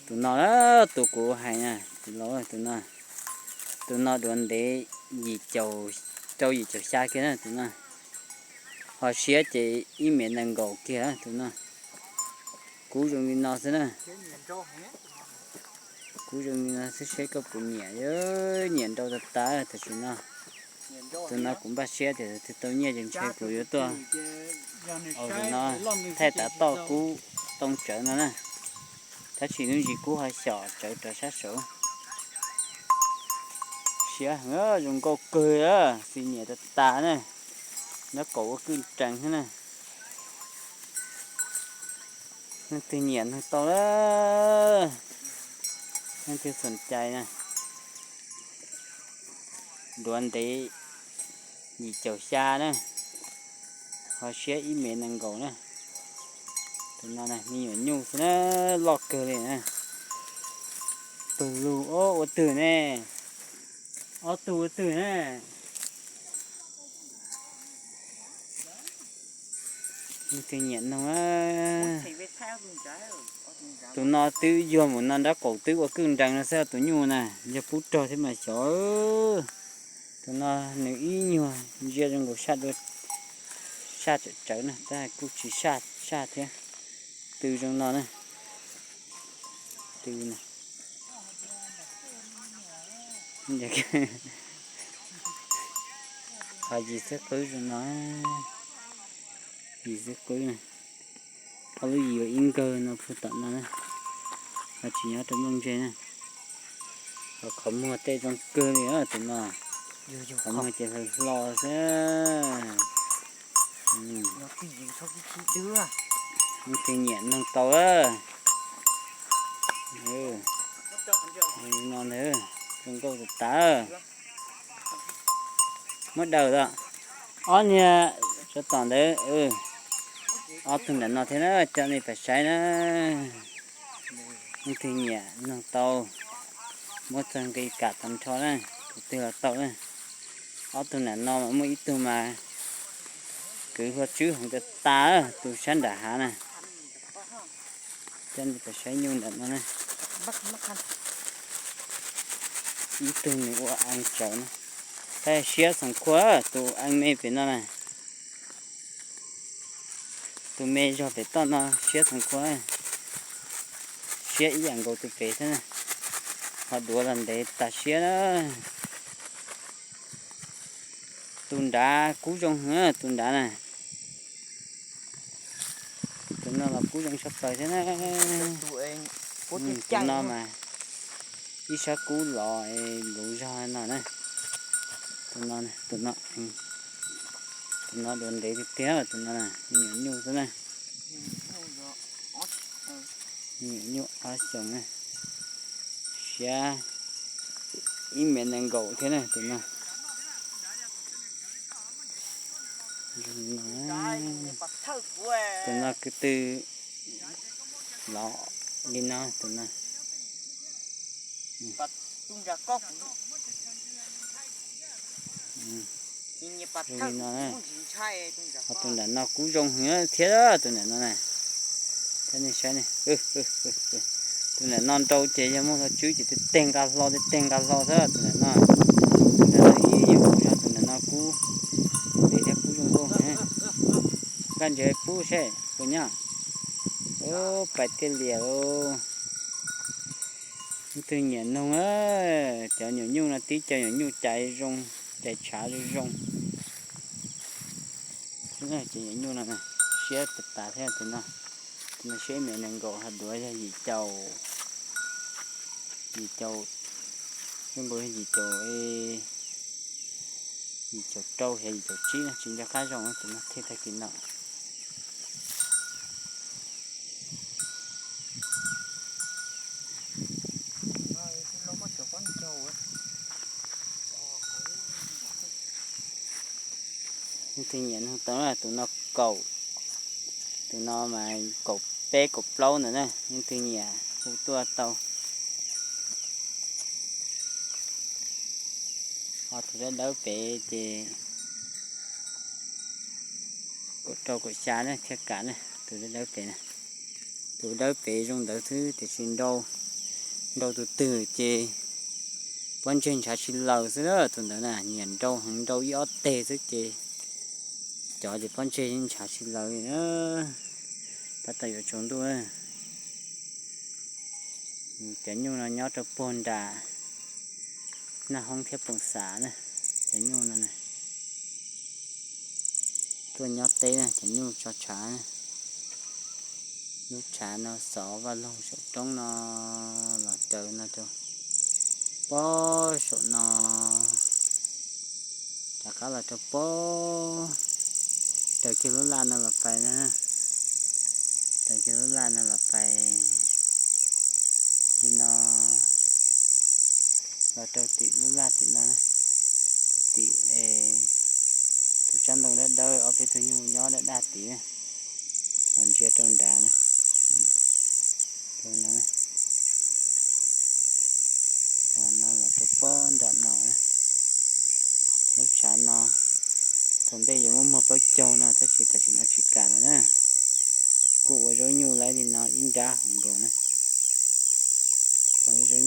Tus no, tus kuv hais na, tus laus, tus no, tus no duav ntev yim caum, rau yim caum xya kiag na tus no. Ho siab ces ib mev nees nkaum kiag tus no. Kub zoo li no xwb na. Kub zoo li no xwb, seb koj puas nyiam, nyiam nrau tas tas tam sim no. Tus no kuv npaj siab tias tus twg tau nyiaj ces ntshe kuv yuav tuaj, tus no thaij tav toj kub too tsawv no na. Tab sis hnub ntsis kub ho xyom tsawv rov sab saud. Siab heev, zoo nkauj kawg, xwm nyiam tas tas na. Nrab qaum ua kwj nrees xwb na. Leej twg nyiam nug tau lawm, leej twg xom cai na. Duav ntev yim caum xya na, ho siab ib mev nees nkaum na. Tus no me nyuam nyuj xwb na, loj kawg li na. Pawg lug, ua twg ne? Ob tug ua twg ne? Leej twg nyiam nug. Tus no twb yuag mus no, nrab qaum twb ua kwj nrees no xwb, tus nyuj na yog pub rog thiab mas xyov. Tus no nws ib nyuag ntsia zoo nkaus saj dua, saj tsawv tsawv na, tab kuj tsis saj saj thiab. Tw zoo no na. Tw no. Qhov yim xwb qwb zoo no, yim xwb qwb na. Ob lub yim ua ib nkawg no phuj tom no na, ho tsis nyob rau nplooj ntseg na. Ho qhov muag tej zoo kawg li tus no, qhov muag ces hlo hlo xwb. Leej twg nyiam nug tau. No ntag, zoo nkauj tas tas. Muab daws os. Ob niag sawv tom ntawd, ob tug nram no thiab na, coj nej pais saib na. Leej twg nyiam nug tau, muab txog nqi kam tag nrho na, tus twg los tau na. Ob tug nram no mas muaj ib tug mas kwv hlua tswb heev tas tas, tus sab nram hav na. Coj nej pais saib nyuj nram no na. Ib tug nws ua ees tsawv na. Tab siab xoom khua, tus ees me pem no na. Tus me zog pem toj no siab xoom khua, siab ib yam nkaus tus pem thiab na. Ho duav los ntev tas siab na. Tus nrad kub zoo heev, tus nrad na. Tus no los kub zoo tshaj plaws thiab na. Tus no mas ib sab kub los luv zog no na. Tus no, tus no, tus no duav ntev tiag tiag, tus no me nyuam nyuj xwb na. Me nyuam nyuj ob xyoos na. Siab ib mev nees nkaum thiab na tus no. Tus no kwv tw los li no tus no. Zoo li no na. Ho tus nram no kub zoo heev thiab tus nram no na. Coj nej saib ne. Tus nram no nrau ces yog muaj hlua tswb ces teg nqa hlo, teg nqa hlo xwb tus nram no. Tus nram no ib yam nkaus, tus nram no kub ntev thiab kub zoo nkauj heev. Nkaj ntses pub seb puas nyob. Ub, pais tiaj lias lauj. Leej twg nyiam nug, cov nyuam nyuj no tib co nyuam nyuj cais zoo, cais tshav zoo zoo. Cov nyuam nyuj no siab tas tas thiab tus no. Tus no siab ib mev nees nkaum, ho duav yog yim caum, yim caum, zoo nkaus yog yim caum, yim caum rau, yim caum tsib no, tsis nco qab zoo, tus no thiaj tag kis no. Leej twg nyiam nug tau, tus no kaum, tus no mas kaum peb kaum plaub ntawd na, leej twg nyiam hu tuaj tau. Ho tus dawb dawb pem ces kaum rau kaum xya na thiaj kam na, tus dawb dawb pem na. Tus dawb pem zoo ntawd xwb tiam sis nrau, Nrau tus twg ces pob ntseg ntshav tsis laws xwb, tus ntawd na nyiam nrau heev, nrau ib ob teg xwb ces cov ces pob ntseg ntshav tsis laws li na. Tab tom yuav tsaus ntuj. Cov nyuj no nyob rau puag nram Naj Hoob thiab Poom Xas na. Cov nyuj no tuaj nyob teb na, cov nyuj tso tshav na. Lub tshav no xov vaj loog saum roob no los raws no rau pob saum no, rov qab los rau pob, raws kiag lub laj no los pais na. Raws kiag lub laj no los pais li no, los rau tim lub laj tim no, tim es tus tsab ntoo dawb dawb ob peb tug nyuj nyob daj daj tid na, los ntsia rau nrad na. No los rau pob nram no. Lub tshav no thaum ntej yuav muab muag plaub caug no tab sis tam sim no tsis kam lawm na. Kuj ua zaub nyuj laib li no ib nrab hauv nkaus na. Ua zaub